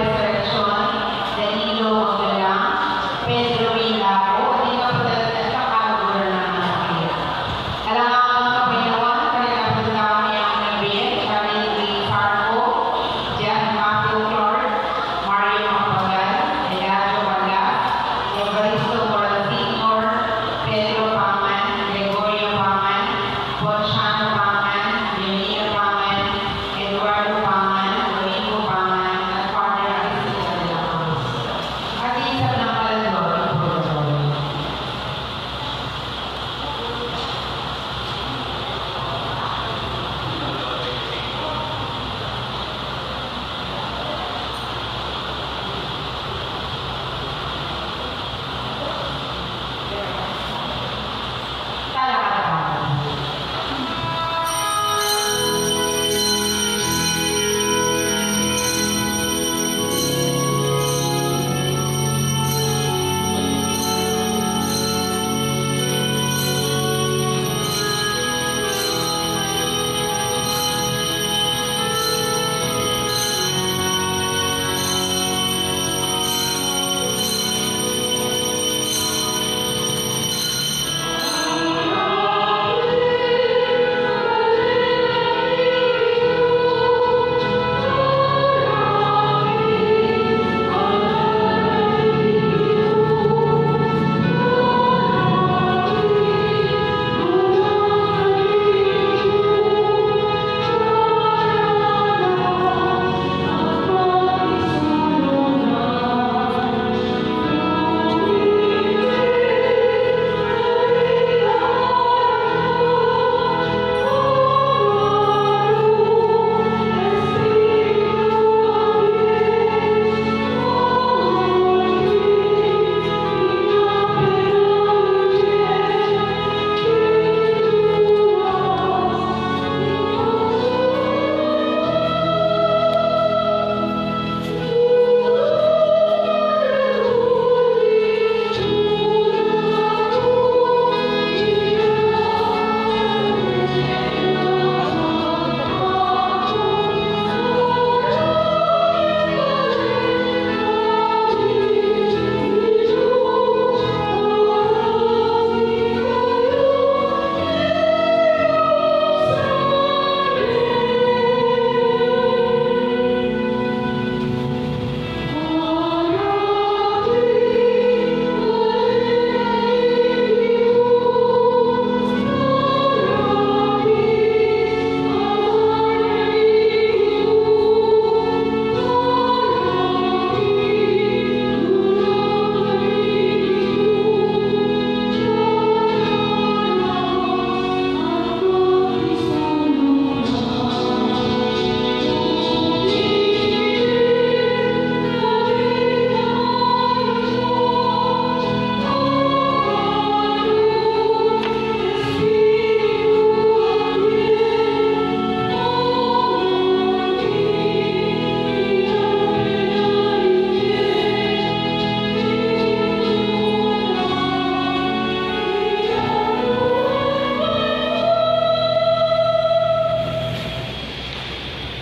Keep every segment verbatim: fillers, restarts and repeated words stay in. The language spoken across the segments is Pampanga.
Federacion, Danilo Magdala, Pedro Milago, at ing kapatad at kakaguran ng mga pamilya. Alang anggang kapaynawan, kalinga pa rin kami ang nabiyag, Charlie Lee Sarco, Jeff Matthew Clark, Mario Macapagal, Eladio Vargas, Evaristo Moral Senior, Pedro Pangan, Gregorio Pangan, Ponciano Pangan, Leonina Pangan, Eduardo Pangan, Domingo Pangan, at Father Arisito de la Cruz. At iisang ng kaladwa ng purgatorio.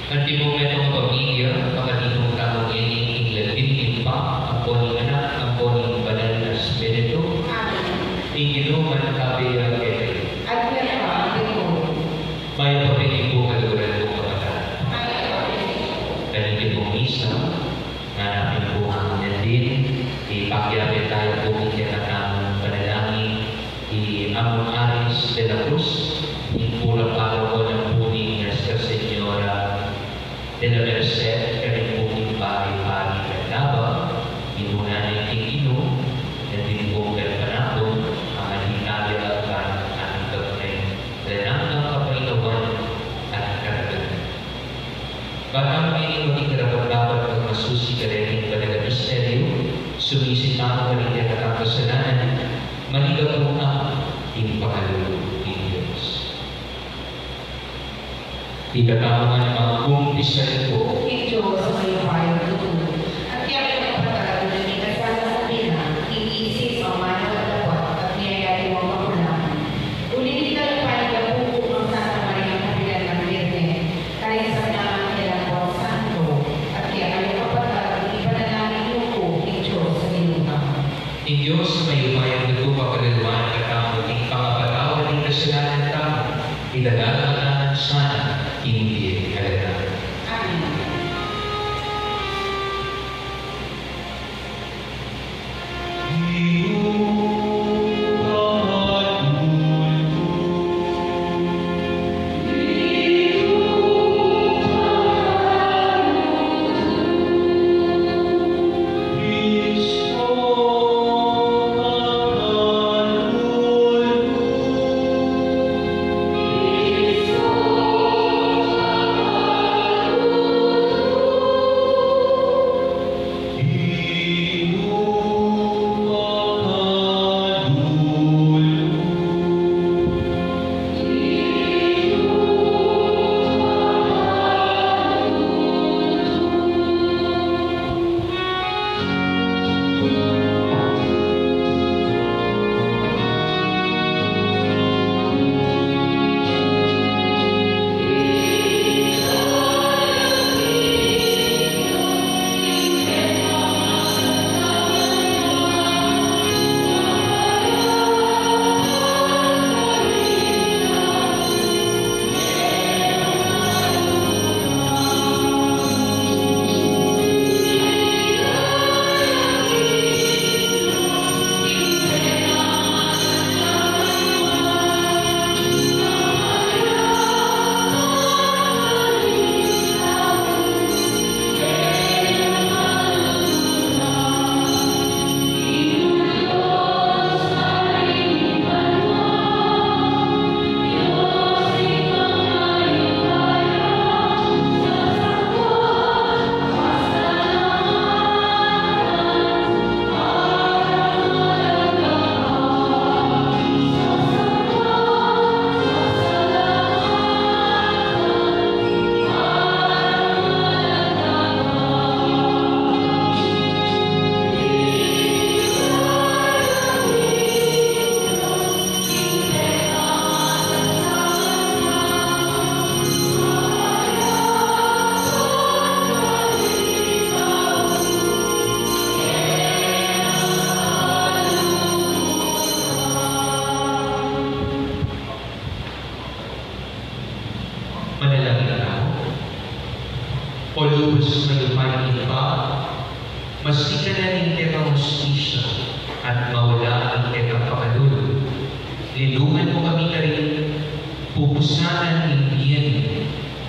Antimo metung a pamilya, pangaditung tamu ngeni ing lagyu ning Ibpa, ampo ning Anak, ampo ning Banal a Espiritu. Amen. Ing Ginu mantabi ya kekayu. At keka mu rin. Mayap a piniku kaluguran kung kapatad. Mayap a piniku. Kaniting misa, nganapin pu namu ing pakiabe tamu pu king kekatamung panalangin i Among Aris de la Cruz, ing purang paroko na pu ning Nuestra Señora de la Merced, karing pu king Pari-pari Candaba, ipunan na ning Ginu, nandin pu kekatamu, a maliwaliwan at ating gagawin, alang anggang kapaynawan at karapat-daran. Ba tamu ngeni maging karapat-dapat at masusi kareting banal a misteryu, sumisit tamu karing kekatang kasalanan, maligapu tamu king pangalulu ning Dios. Ikatamu ngan, magkumpisal pu king Dios a mayupayang tutu, at kekayu ring kapatad, king kasasakupan na ning isip, amanu, at dapat, at miyayaliwang kakulangan. Uli na nita, paligapu ku kang Santa Maria, kapilan nang Birhen, karing sablang anghel ampon santo, at kekayu ring kapatad, king Dalagan na sana ing bie. Amen. Manalangin tamu. O lubus mayupayang Ibpa, masikan na ing kekang hustisya at maula ing kekang pakalulu. Linungan mu kami karing pupusanan ning bie mi,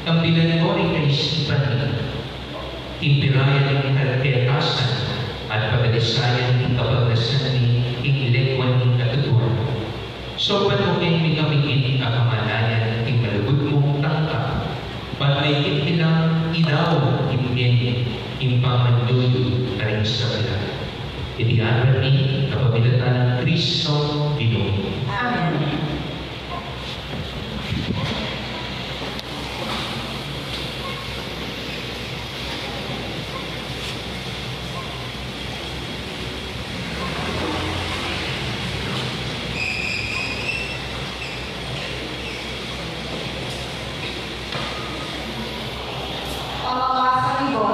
kambilan mu ring kaisipan mi, timpirayan ning kaligtasan at pagalisayan ning kapagnasan mi ing lengwa ning katutuan. Saupan mu king mikamit a kamalayan king malugud mung tangka, ban maikit mi lang idaun king bie mi ing pamanyuyu karing sabla. Iti aduan mi kapamilatan nang Kristong Ginu mi. Amen. Pamamasa mi bo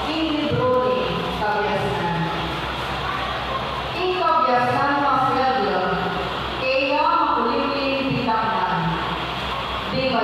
ing libru ning kabiasnan. Ing kabiasnan maselya, e ya makulimlim pitaknan. Ding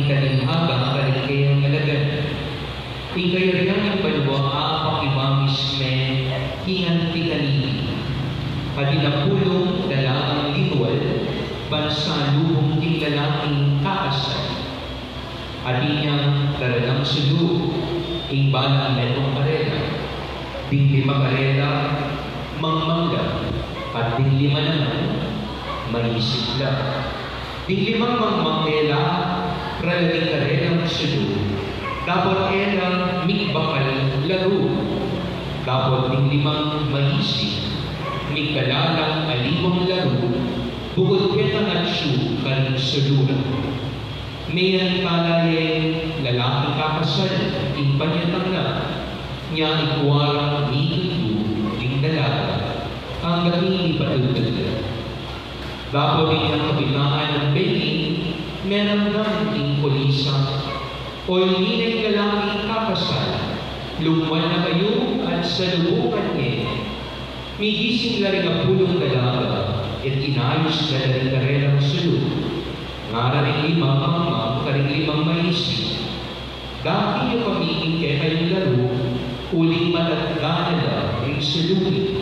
kalinhaga karing kayang alagad. Ing kayarian ning banua apakiwangis me king anti kanibi. Atin a pulung dalagang litual, ban salubung king lalaking kakasal. Atin yang daralang sulu, ing balang metung karela. Ding lima karela, mangmang la, at ding lima naman, maisip la. Ding limang mangmang dela, rala ding karelang sulu, dapot e la migbakal laru. Dapot ding limang maisip, migdala lang aliwang laru, bukut ketang atsu karing sulu ra. Meyari pala yeng lalaking kakasal ing panyatang na, nya ikua rang mituntu ding dalaga, anggang ipatudtud la. Dapot inyang kapitan nang benging, meramdam ing kulisa, "Oy, nineng lalaking kakasal, lumuan na kayu at salubungan ye." Migising la ring apulung dalaga, at inayus na la ring karelang sulu. Ngara ning limang mangmang karing limang maisip, "Daki yu kami king kekayung laru, uling matanda na la ring sulu mi."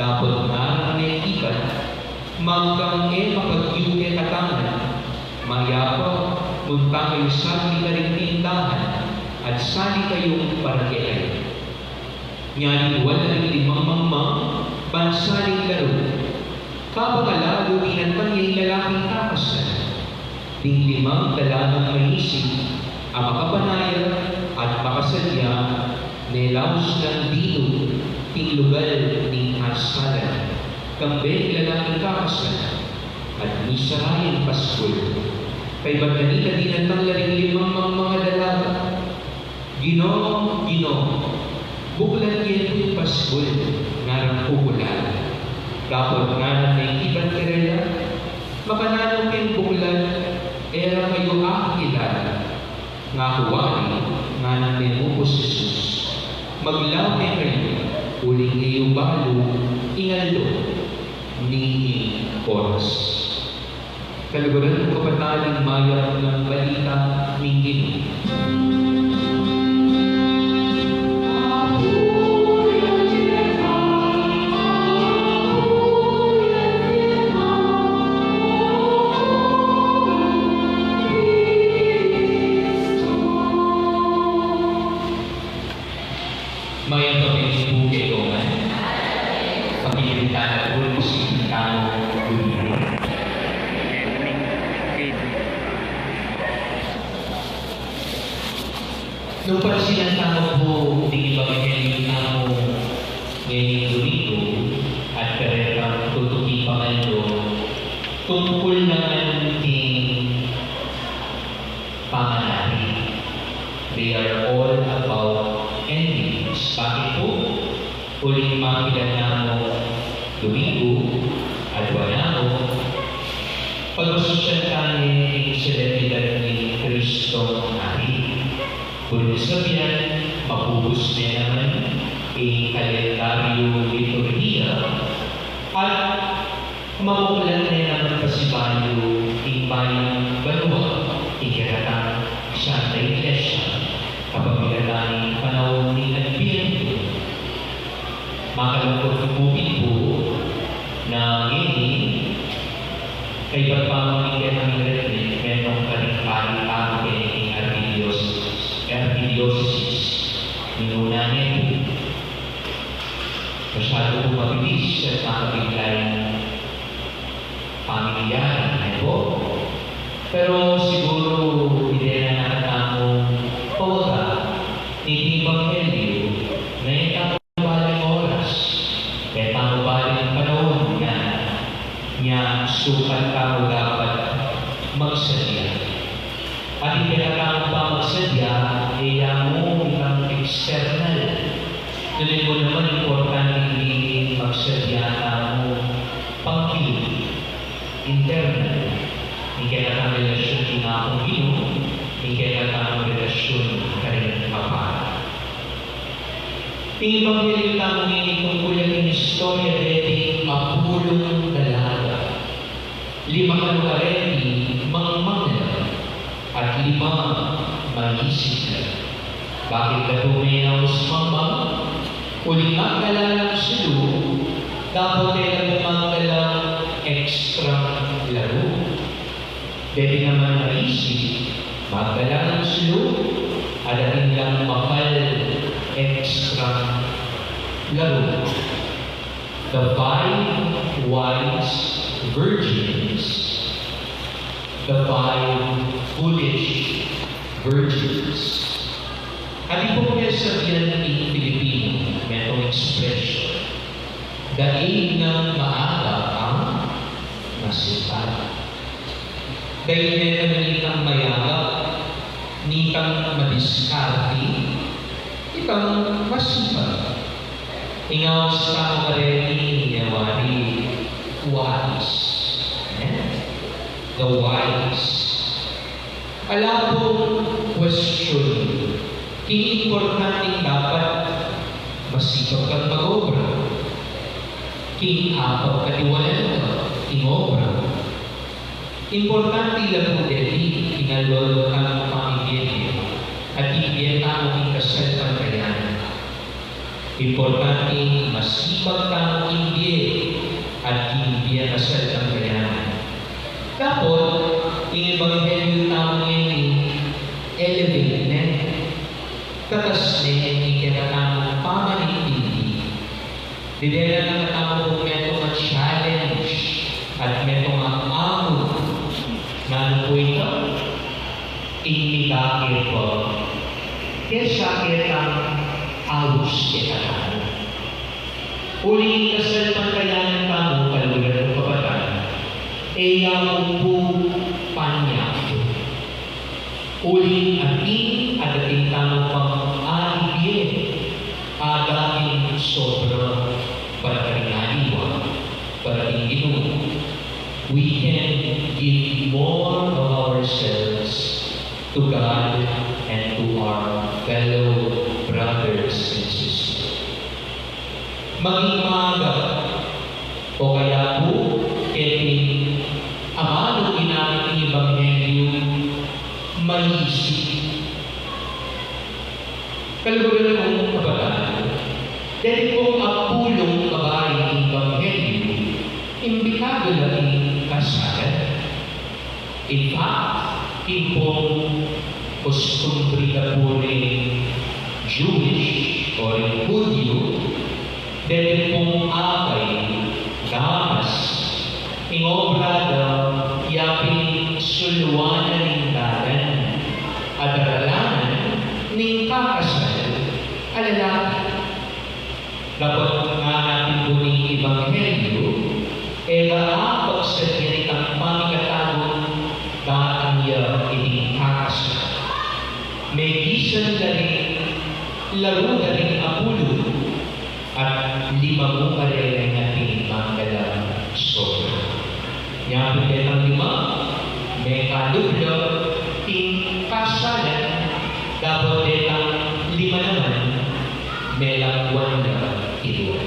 Dapot ngara nang ibat, "Magkang e mapagyu kekatamu, mayap a munta kayu saglit karing tindahan, at sali kayung para kekayu." Nya litual na ring limang mangmang, ban saling laru. Kabang alalu, dinatang ya ing lalaking kakasal. Ding limang dalagang maisip, a makapanaya at makasadya, nelaus lang dinu king lugal ning kasalan, kambe ning lalaking kakasal, at misara ya ing paskul. Kaybat kanita dinatang la ring limang mangmang a dalaga. "Ginu, Ginu, buklan ye pu ing paskul," ngarang pupulan. Dapot ngara ning ibat karela, "Makananu keng buklan, e ra kayu akilala?" "Ngaku wari," ngara nang Jesus, "maglawe kayu, uling e yu balu ing aldo ning oras." Kaluguran kung kapatad, ing mayap a balita ning Ginu. Mayap a bengke pu kekongan. Pakibenta na pu ing siping tamu Domingo. Nung pansinan tamu pu ding ebanghelyo tamu ngening Domingo, at karetang tutuki pangaldo, tungkul naman king panganari. They are all about endings. Bakit pu? Uling makilan namu Domingo, adwan namu, pag-ususan tane ing selebridad ning Kristong Ari. Buri nang sabian, mabubus ne naman ing kalendaryo liturhiya at mabuklat ne naman pasibayu ing bayung banua, ing kekatang Santa Iglesia, kapamilatan ning panaun ning Adbientu. Makalungkut pu pu na ngeni, kaybat pa man ing kekatang retreat, metung karing pari tamu keni king arkidiosesis, arkidiosesis, minuna ne pu. Masyadu pung mabilis at makabigla ing pamilyari, ne pu? Pero siguru, ide na katamu pawaga niting ebanghelyo na e tamu baling oras, e tamu baling panaun, ngana, nya sukat tamu dapat magsadya. At ing kekatamung pamagsadya, e ya mu itang external. Nune mu naman importante ding magsadya tamu pangkilu, internal. Ing kekatang relasyun king Apung Ginu, ing kekatang relasyun karing Papa. Ing ebanghelyo tamu ngeni tungkul ya king istorya deting apulung dalaga. Lima kalu kareti, mangmang la. At lima, maisip la. Bakit la pu meyaus mangbang? Uling magdala lang sulu, dapot e la pu magdalang extra laru. Deti naman maisip, magdala lang sulu, at atin lang makal extra laru. The five wise virgins, the five foolish virgins. Atin pung mesabian ing Pilipinu, metung expression, daig nang maaga ang masipat. Daig ne nitang mayagap, nitang madiskarte, itang masipat. Ing aus tamu kareni, e wari wise. Eh? The wise. Ala pung question, king importanteng dapat masipat kang mag-obra. King apag katiwanan ka king obra. Importante la pu deti king aldo-aldo tamung pamibie at king bie tamu king kasalpantayanan. Importante ing masipat tamu king bie at king bie kasalpantayanan. Dapot ing ebanghelyo tamu ngeni elevate ne, tatas ne ing kekatamung pamanintindi. Didelan na katamu pung metung a challenge at metung a amut. Nanu pu ita? Ing midake pa kesa ketang aus kekatamu. Uling ing kasalpantayanan tamu, kaluguran kung kapatad, e ya mu pu panyakut. Uling atin, atin tamu pang aibie, atin sobra para karing aliwa, para karing Ginu. We can give more of ourselves to God and to our fellow brothers and sisters. Maging maaga, o kaya pu, keting amanu ing ebanghelyu, maisip. Kaluguran kung kapatad, deti pung apulung kabaing ebanghelyu, imbitadu la ing kasalan. In fact, king pung kustumbre da pu ring Jewish o ring Hudyo, deti pung akay, damas, ing obra da ya pin suluan na ning dalan a daralan ning kakasal a lalaki. Dapot ngana pin pu ning ebanghelyu, e la apagsadya itang pamikatagun datang ya iting kakasal. Megisan da ring laru da ring apulung at lima mu kareng atin manggalang sobra. Nya pin detang lima, mekadup la ing kasalan, dapot detang lima naman, melakwan la ing duan.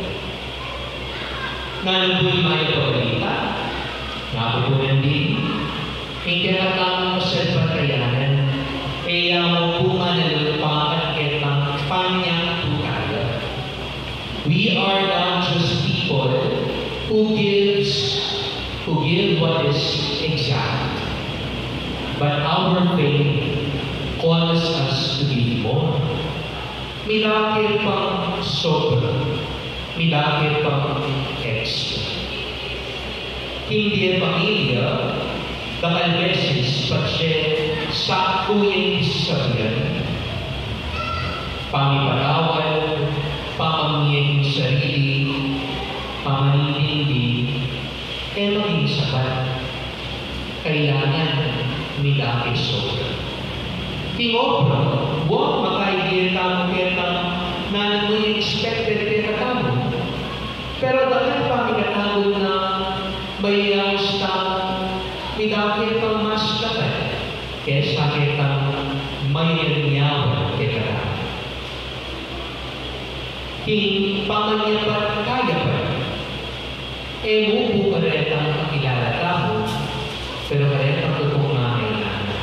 Nanu pu ing mayap a balita? Nakukunan din, ing kekatamung kasalpantayanan, e ya mu pu manalung pakat ketang panyakutaya. We are not just people who gives, who give what is exact, but our faith calls us to give more. Midake pang sobra, midake pang extra. King bie pamilya, dakal beses patse saktu ya ing sasabian, pamipatawad, pamamie king sarili, pamanintindi, e maging sapat. Kailangan midake sobra. King obra, wa, makaibie tamu ketang nanu ing expected kekatamu. Pero dakal pamikatagun na mayayaus tamu, midake pang mas dakal kesa ketang mayayaus kekatamu. King pamanyapat-kayapat, e mu pu karetang kakilala tamu, pero karetang tutong mangailangan.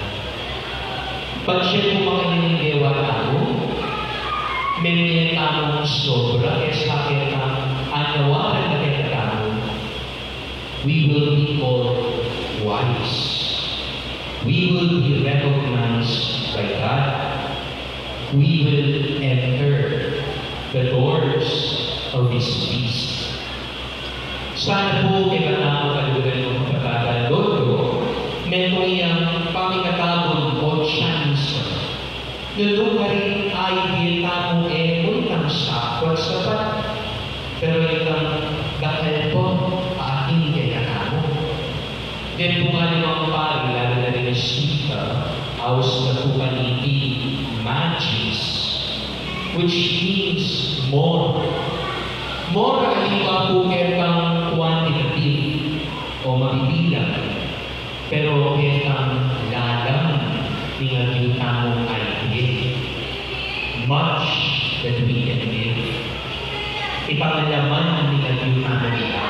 Pag siya pu makanyan ing gewa tamu, memie tamung sobra kesa ketang anawaran na kekatamu, we will be called wise. We will be recognized by God. We will enter the doors of His peace. Sana pu kekatamu, kaluguran kung kapatad, metung yang pamikatabun o chance. Nung karin ay di tamu e kunang sapat-sapat, pero itang dakal pu atin kekatamu. Deng pu kalimang pari, lalu na rin sita, aus na pu kaniti magis, which means more. More, aliwa pu ketang quantitative o mabibilang, pero ketang lalam ning agyu tamung idea. Much that we can give. Ipangalaman ning agyu tamung lalam.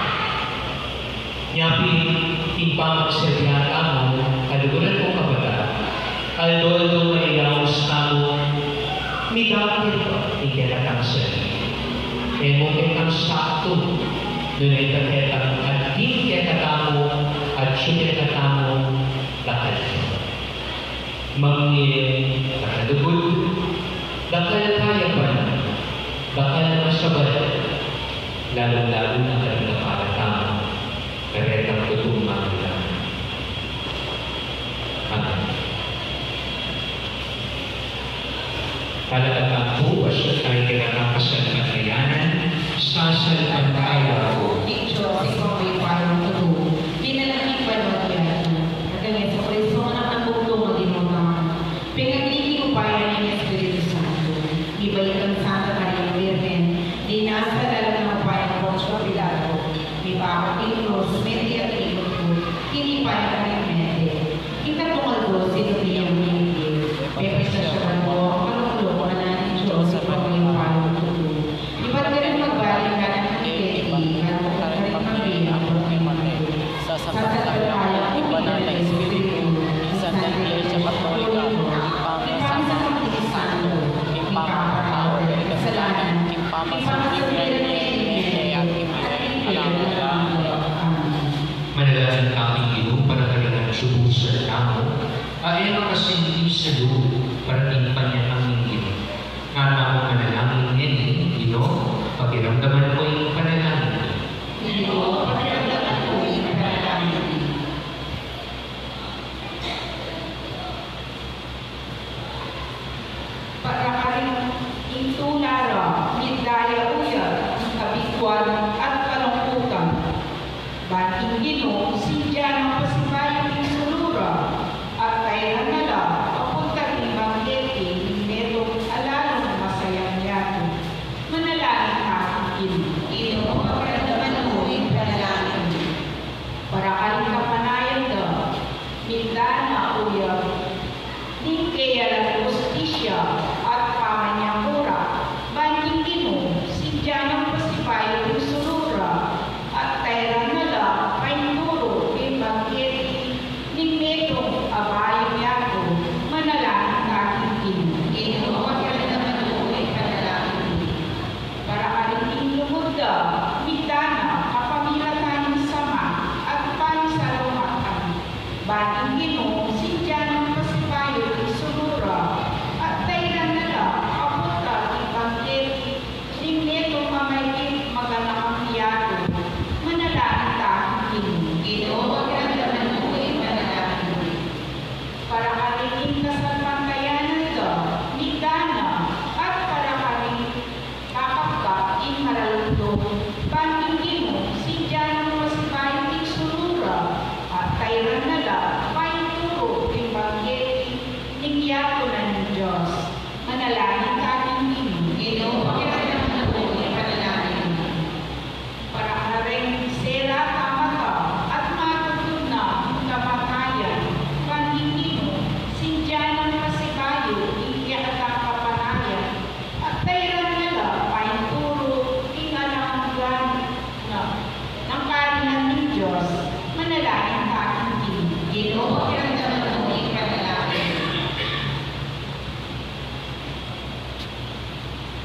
Nya pin, ing pamagsadya tamu, kaluguran kung kapatad, aldo-aldo mayayaus tamu midakil pa ing kekatang sarili. E mu ketang saktu, nune ta ketang atin kekatamu, atyu kekatamu, dakal pa. Mangni dakalugud, dakal kayapan, dakal masabal, lalung-lalu na karing kapalatamu, karetang tutung magulang. Amen. Talakad tamu pu, asya taya king kasalpantayanan, sasalpantaya ku. Ing Dios, ing pamagpapalad king banua at king yatu, at kang Jesucristo, anak nang bugtung a Ginu tamu, pengagli king upaya ning Espiritu Santo, mibait kang Santa Maria Birhen, dinasal lalam ning upaya nang Poncio Pilato, mipaku king krus, mete at tinupad, tinipa ya karing mete. Ing katlung aldo, sinubi yang mete, mepasya ya banua, malukluk, ngana ning Dios, ing pamagpapalad king banua. Ibat karin magbalik, ngana ning mete, malukluk karing mete, ing pamagpapalad. Sasalpantaya ku ing Banal a Espiritu, ing Santa Iglesia Katolika, ing pamisampang Santo, ing pamapatawad king kasalanan, ing pamisampang mete, ing pamisampang. Manalangin kami, Ginu, para karing atsu pusan tamu a e makasinti salu para king panyatang ning Ginu. Ngana mu, manalangin ngeni, Ginu, pakiramdaman mu ing panalangin mi. Ginu, pakiramdaman mu ing panalangin mi. Para karing ing tula ra, midaya uyat ing kabiguan at kalungkutan. Ban king Ginu, sindian nang pasibayu ing sulu ra, at tairan na la, apunta ring banggete ning metung a lalung masayang yatu. Manalangin tamu king Ginu. Ginu, pakiramdaman mu ing panalangin mi. Para karing kapanayan da, midaya na uyat ning kayarian, hustisya at pamanyakura, ban king Ginu, sindian nang pasibayu ing sulu ra, at tairan na la painturu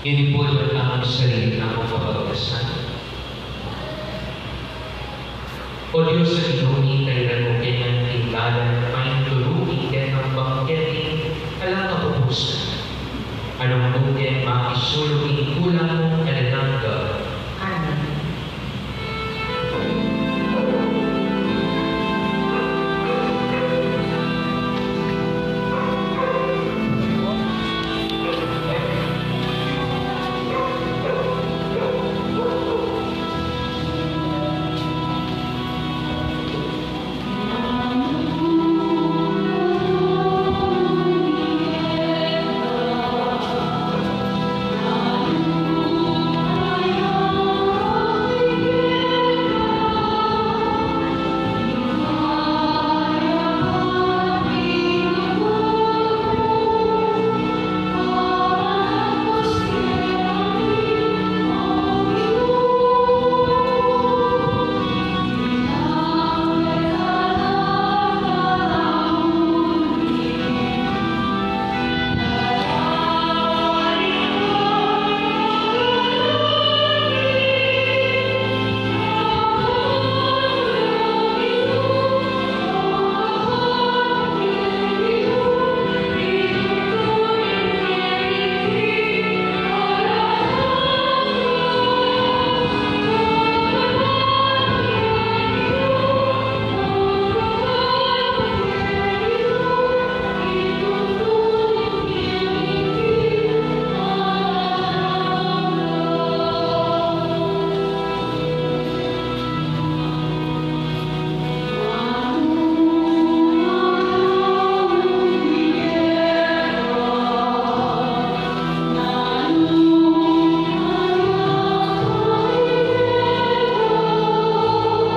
Ngeni pu, ibat tamung sarili tamung kapagpasan. O Dios a Ginu mi, kailan mu ke ngan tindalan mainturu ing kekang bangketi alang kapupusan, a nung nung ke makisuluk ing kulang mu alang angga. Amen.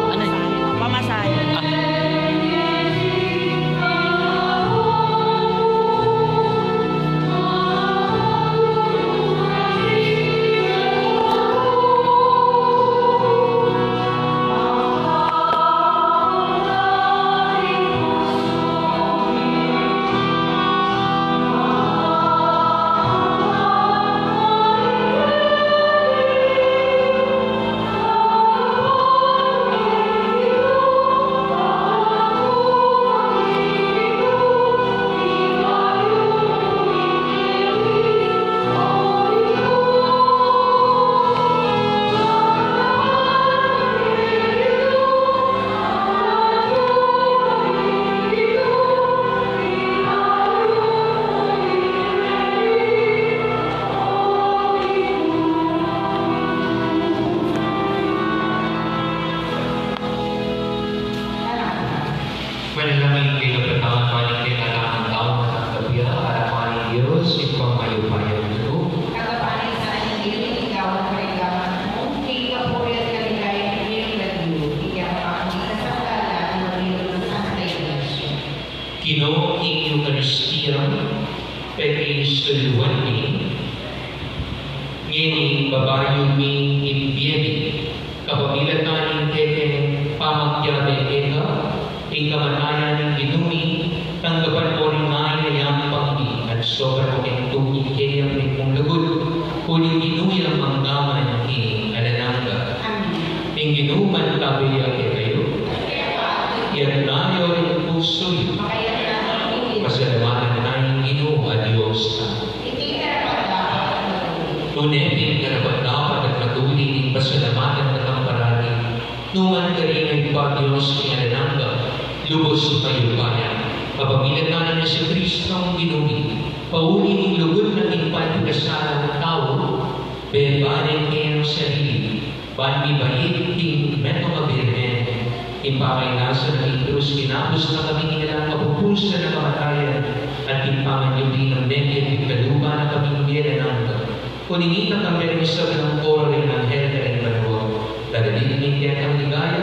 Ano yun? Pamasahe. Manalangin kayu, kapatad, king kekatamung daun at king kabia, arapan ning Dios, Ibpang mayupaya. Tanggapan na sana ning Ginu ing daun king garapan mu, king kapurian at kaligayan ning lagyu, king kapamilatan at king Santa Iglesia. Ginu, ing Eukaristia, pekisuluan mi, ngeni babayu mi ing bie mi, kapamilatan ning kekeng pamagyabe keka, ing kamatayan ning Ginu mi, tanggapan mu ring mayap a yampang mi, at sobra mu keng tubig keyang mitmung lugud, uling Ginu yang mangga man king alang angga. Amen. Ing Ginu mantabe ya kekayu. Iyatas yu ring pusu yu. Pasalamatan taya ing Ginu a Dios tamu. Tune pin karapat-dapat at matuli ning pasalamatan tang parati, nu man karing Ibpa, Dios king alang angga, lubus mayupaya, kapamilatan nang Jesucristo Ginu mi, pauli ning lugud na king pepagkasalang tau, bebane ne ing sarili, ban mibait king metung a Birhen, king pamagkasakit na king krus, kinabus na kami king alang kapupusan a kamatayan, at king pamanyubling na mekad king kalupa na kami king bie alang angga. Uling itas kambe king sablang oras ring anghel karing banua, dadalit ing kekang ligaya,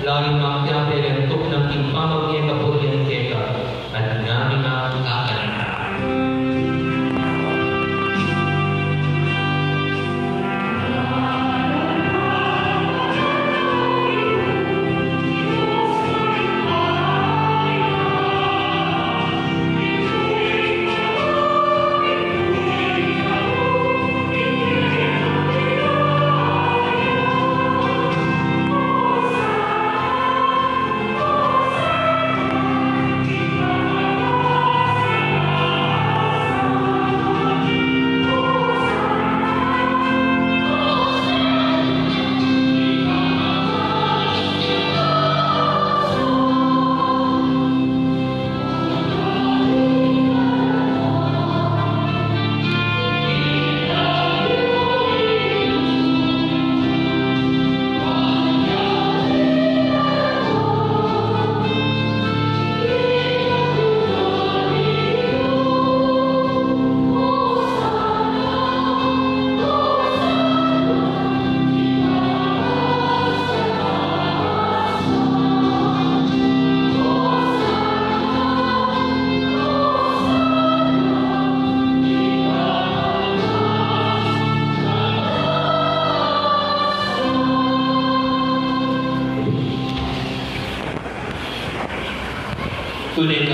lalung agyang antuk na king pamagkapurian keka, at ngaming kakantaran.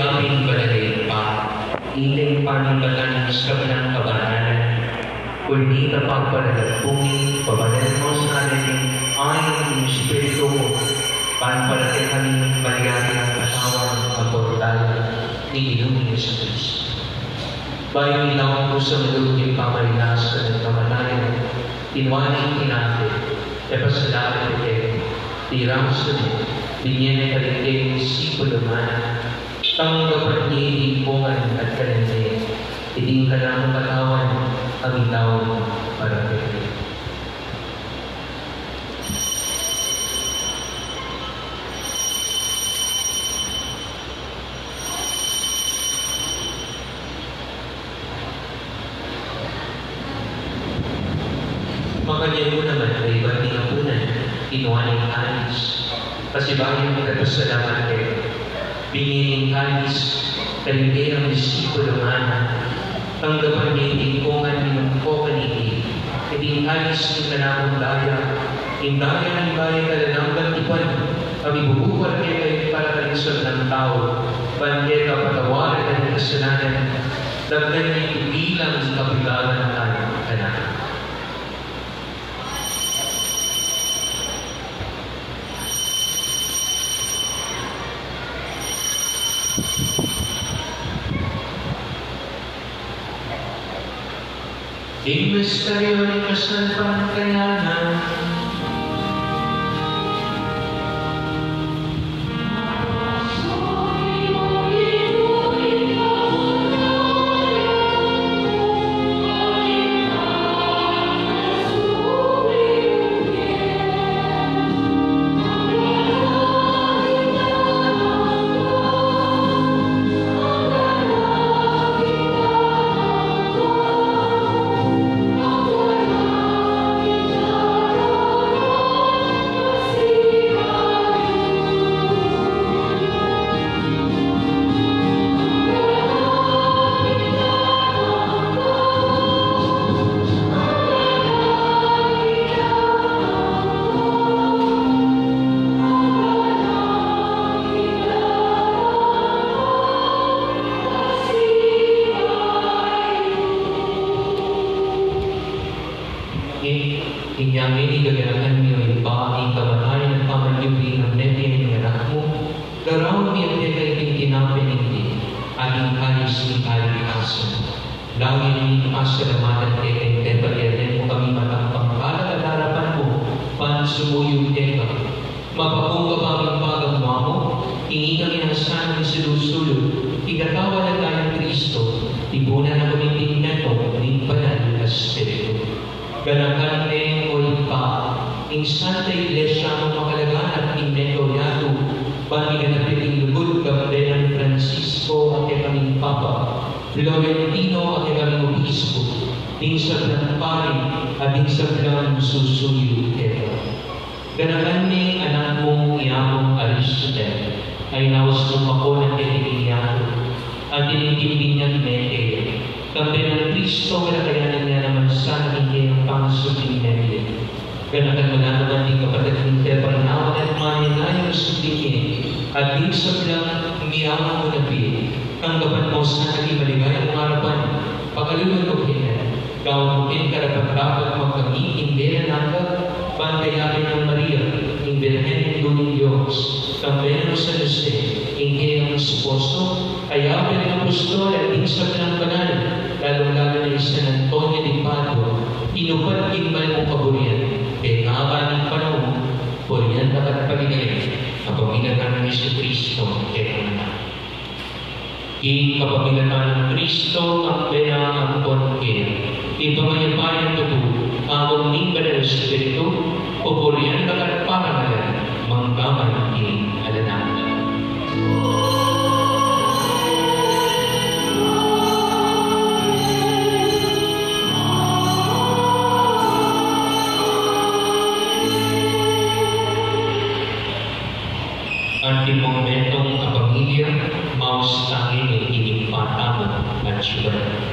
Aming banal a Ibpa, ing panibatan ning sablang kabanalan, ulit ita pagpalalagbungin, pabanal mo sa amin ing ain ning Espiritu mu, ban para kekami malyari nang katawan ampon daya ning Ginung Jesucristo. Bayu ing laung ku sa lub ning pamagkasakit at kamatayan, kinua ne ing tinape, e pasalamat ya keka, diramu ne, binie ne karing kayang disipulus, tanggapan ye iti pungan at kanan ye, iti ing kanakung katawan, a mitaw para kekayu. Makanyan mu naman, kaybat ning apunan, kinua ne ing kalis, pasibayu ing pagpasalamat keka, binie ne ing kalis karing kayang disipulus, ngana, tanggapan ye iti pungan, minum kayu kaniti, iti ing kalis ning kanakung daya, ing daya ning bayung alang angga, a mibubu para kekayu at para karing sablang tau, ban keta patawaran ning kasalanan, daptan ye iti bilang kapilan na kanaku. Ing misteryu ning kasalpantayanan. Inya ngeni, ganakan mi, o Ibpa, ing kamatayan at pamanyubling mebie ning Anak mu, daraun mi keka iting tinape ning bie at ing kalis ning kaligtasan. Lalu mi pasalamatan keka ing peparian mu kami matampang kapaarapan mu, ban sumuyu keka. Mapakumbaba king pagamuan mu, ing ikami nang sana misulu-sulu, king katawan at daya nang Kristo, tipunan na kami king metung ning Banal a Espiritu. Ganakan me, o Ibpa, ing Santa Iglesia mung makalaganap king metung yatu, ban miganap ya king lugud, kambe nang Francisco a kekaming Papa, Florentino a kekaming Obispo, ding sablang pari, at ding sablang susuyu keka. Ganakan me ing anak mung i Among Aristotel, a inaus mung makona keti king yatu, at ining king binyag me kaya, kambe nang Kristo, kalakayan na naman sana king kayang pangasubling mebie. Ganakan mu la naman ding kapatad ming pepainawa at manenayang subling mie, at ding sablang miyawa mu na bie, tanggapan mu sana king maligaya mung arapan, pakalunan mu kami, gawan mu kaming karapat-dapat magkamit king bie alang angga, ban kayabe nang Maria, ing Birhen Indu ning Dios, kambe nang San Jose, ing kayang esposo, kayabe nang apostol at ding sablang banal, lalung-lalu na i San Antonio de Padua, tinupad king mal mung kaburian, king mahaba ning panaun, purian da ka at paligayan, kapamilatan nang Jesucristo, kekang Anak. King kapamilatan nang Kristo, kambe na ampon kaya, king pamayapan a tutu, ampon ning Banal a Espiritu, pupurian da ka at parangalan, mangga man king alang angga. Antimo metung a pamilya, maus tang ini king Ibpa tamu a atsu ka banua.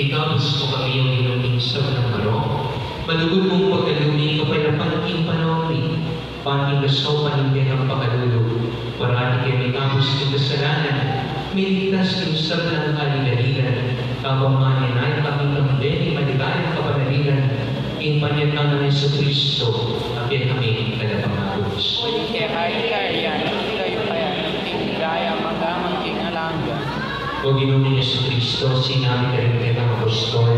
Ikabus mu kami, O Ginu, king sablang marok, malugud mung pagkalub ing kapayapan king panaun mi, ban king kasaupan ning kekang pakalulu, parati kami ikabus king kasalanan, miligtas king sablang kaligaligan, kabang manenaya kami king bie ning maligayang kapanaligan, king panyatang nang Jesucristo, a kekami talapangagus. Uling keka ing kayarian, ing kayupayan, ing ligaya, mangga man king alang angga. O Ginu ming Jesucristo, sinabi mu karing kekang apostol,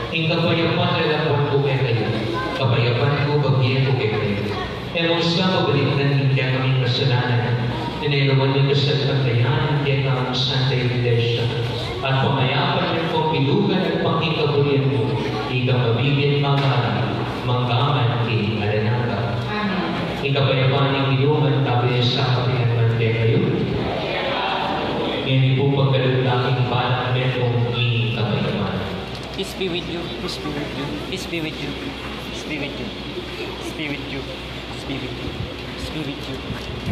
ing kapayapan lalakwan ku kekayu, kapayapan ku bibie ku kekayu. E mu sa babalikdan ing kekaming kasalanan, nune lawan mu ing kasalpantayanan ning kekang Santa Iglesia, at pamayapan mu pang bilugan at pang king kaburian mu, ikang mabibie at mangga man king alang angga. Amen. Ing kapayapan ning Ginu manatili sa kapilan man kekayu. Ngeni pu pagkalub da king balang metung ing kapayapan. Peace be with you, peace be with you, peace be with you, peace be with you, peace be with you, peace be with you, peace be with you.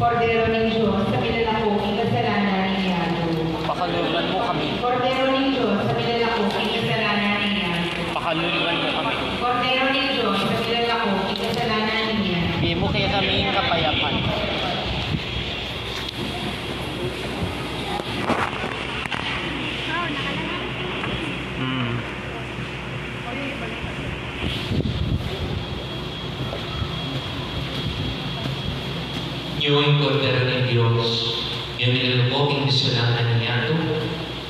Kordero ning Dios, a milalako king kasalanan ning yatu. Pakalulwan mu kami. Kordero ning Dios, a milalako king kasalanan ning yatu. Pakalulwan mu kami. Kordero ning Dios, a milalako king kasalanan ning yatu. Ibie mu kekami ing kapayapan. Mm. Nyo ing Kordero ning Dios, a milalako king kasalanan ning yatu.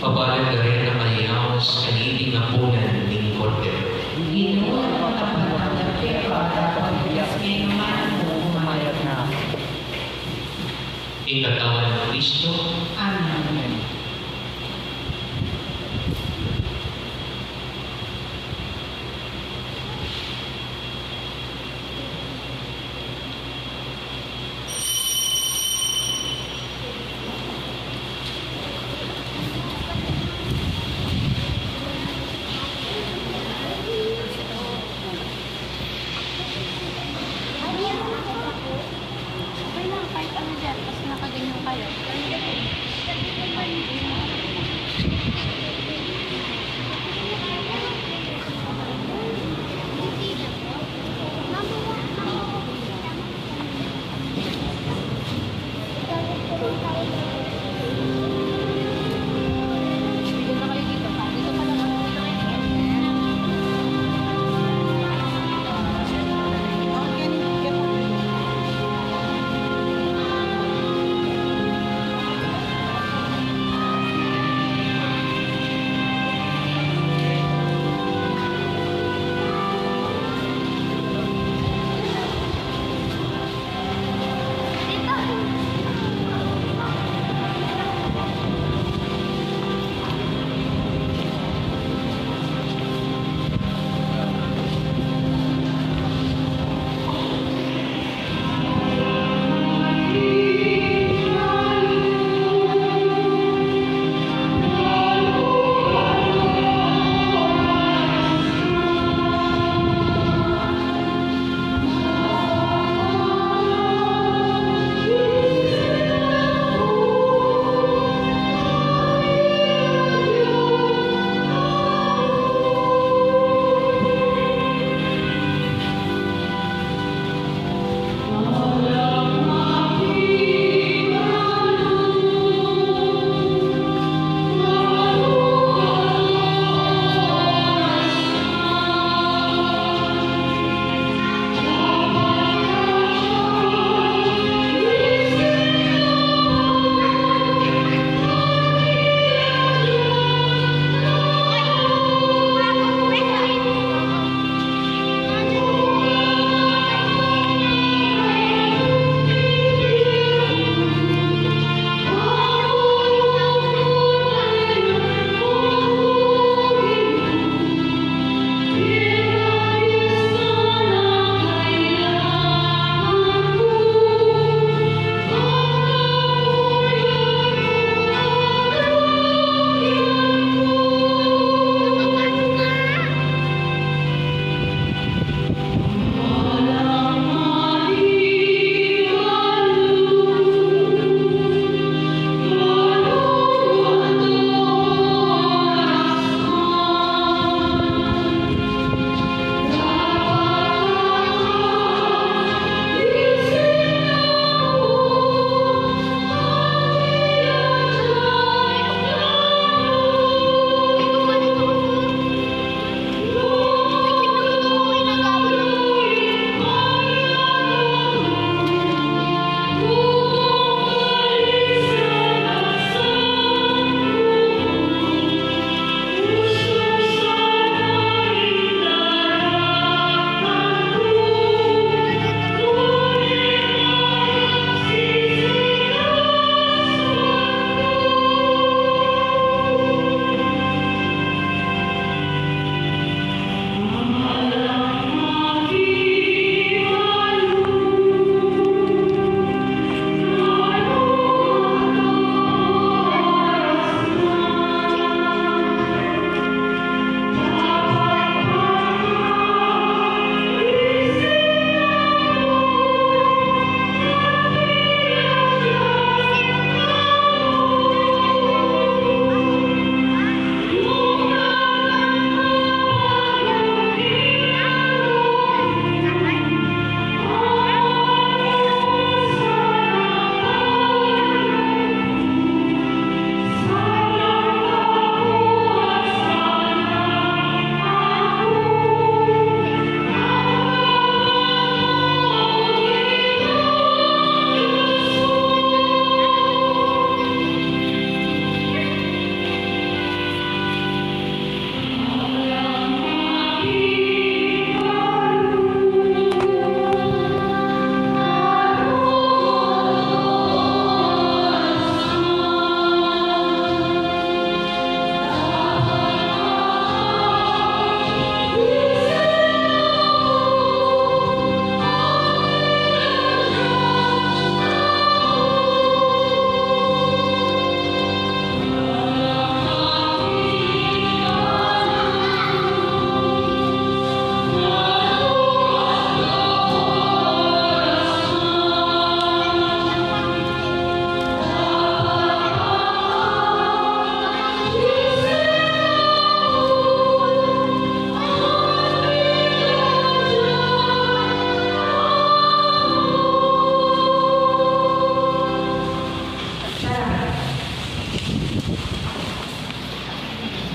Mapalad la ring mayayaus kaniting apunan ning Kordero. Ginu, nung tapat na ing pekadu, pagbias me naman, umayag na. Ing katawan nang Kristo. Amen. Okay lang, kahit ano dyan, basta nakaganyan kayo.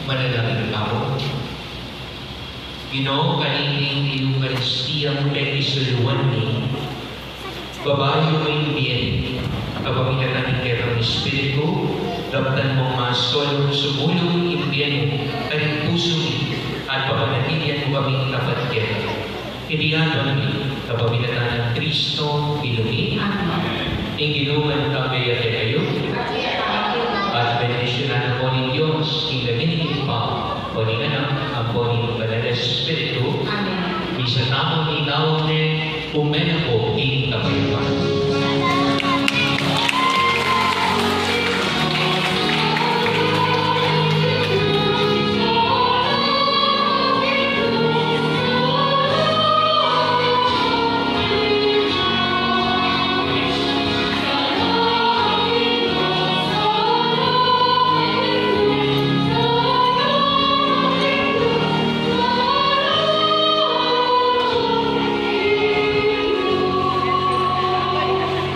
Manalangin tamu. Ginu, kaniting Eukaristia mu pekisuluan mi, babayu mu ing bie, kapamilatan ning kekang Espiritu, daptan mung masolung sumulung ing bie mu karing pusu mi, at papanatilian mu kaming tapat keka. Iti aduan mi kapamilatan nang Kristo, Ginu mi. Amen. Ing Ginu manatili ya kekayu. At bendisyunan na kayu ning Dios, ing Ibpa, ampo ning Anak, ampo ning Banal a Espiritu. Amen. Misan tamu ing tawag ne, ume na pu